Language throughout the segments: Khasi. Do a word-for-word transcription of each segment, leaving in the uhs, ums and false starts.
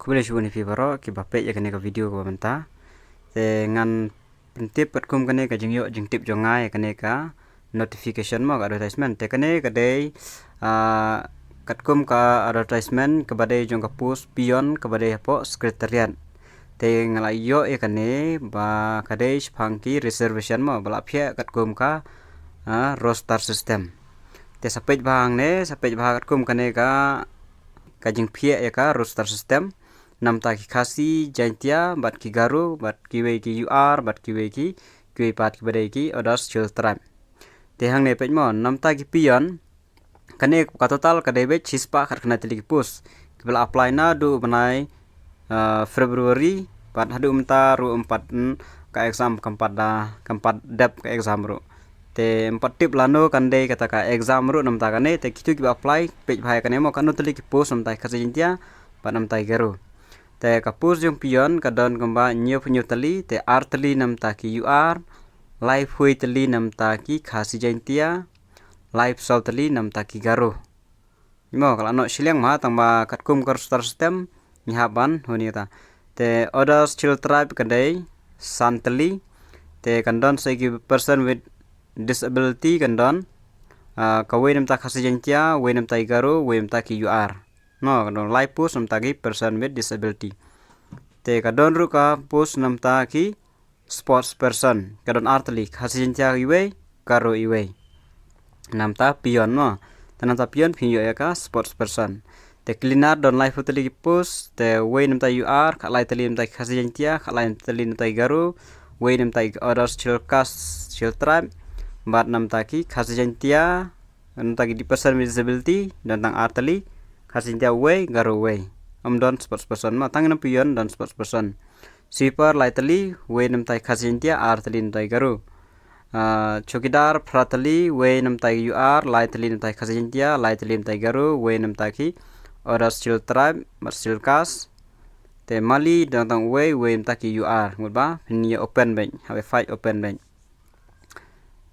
Khublei shibun ïa phi baroh kiba peit ïa kane ka video kaba mynta. Te ngan pyntip katkum kane ka jingïoh jingtip jong nga ïa kane ka notification mo, ka advertisement. Te kane ka dei, ah, katkum ka advertisement kaba dei jong ka post peon kaba dei hapoh secretariat. Te nga la ïoh ïa kane ba ka dei shaphang ki reservation mo, ba la phiah katkum ka, ah, roster system. Te sa peit bha hangne, sa peit bha katkum kane ka, ka jingphiah ïa ka roster system. Namta ki Khasi, Jaintia, bad ki Garo, bad kiwei ki U R, bad kiwei ki, kiwei pat kiba dei ki Other Scheduled Tribe. Te hangne peit mo, namta ki peon, kane ka total ka dei beit shispah khatkhyndai tylli ki post kiba la apply naduh u bnai, ah, February, bad haduh mynta ruh ym pat, mm, ka exam kam pat da, kam pat dep ka exam ruh. Te ym pat tip lano kan dei kata ka exam ruh namta kane, te kito kiba apply, peit bha ïa kane mo, katno tylli ki post namta ki Khasi Jaintia bad namta ki Garo. Te ka post jong peon ka don kumba hynñiewphew hynñiew tylli, te ar tylli namta ki U R, laiphew tylli namta ki Khasi Jaintia, laiphew saw tylli namta ki Garo. Mo, ka la noh shiliang ma, tangba katkum ka roster system ngi hap ban hun ïa kata. Te Other Scheduled Tribe ka dei san tylli. Te kan don sa ki person with disability kan don, ah, kawei namta Khasi Jaintia, wei namta ki Garo, wei namta ki U R. Mo, kan don lai post namta ki person with disability. Te ka don ruh ka post namta ki sports person, ka don ar tylli, Khasi Jaintia iwei, Garo iwei. Namta peon mo. Te namta peon phin ïoh ïa ka sports person. Te cleaner don laiphew tylli ki post, te wei namta U R, khatlai tylli namta ki Khasi Jaintia, khatlai tylli namta ki Garo, wei namta ki Other Scheduled Caste, Scheduled Tribe, bad namta ki Khasi Jaintia, namta ki person with disability, don tang ar tylli, Khasi Jaintia wei, Garo wei. Ym don sports person mo, tang namta peon don sports person. Sweeper lai tylli, wei namta ki Khasi Jaintia, ar tylli namta ki Garo. Ah, chowkidar phra tylli, wei namta ki U R, lai tylli namta ki Khasi Jaintia, lai tylli namta ki Garo, wei namta ki Other Scheduled Tribe, bad Scheduled Caste. Te mali don tang wei, wei namta ki U R, mut ba phin ïa open beit, haba fight open beit.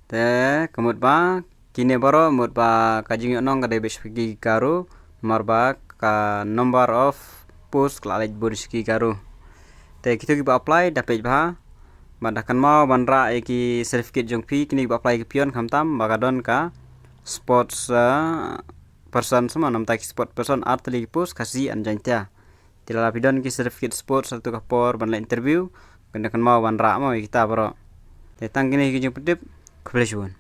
Te ka mut ba kine baroh mut ba ka jingïohnong ka dei beit sha ki Garo, namar ba ka number of post ka la leit bun sha ki Garo. Te kito kiba apply da peit bha, bad da kynmaw ban rah ïa ki certificate jong phi, kine kiba apply ki peon khamtam ba ka don ka sports, ah, person, sa mo, namta ki sports person ar tylli ki post Khasi and Jaintia. Te lada phi don ki certificate sports ha kato ka por ban leit interview, kan da kynmaw ban rah mo ïa kita baroh. Te tang kine ki jingpyntip, khublei shibun.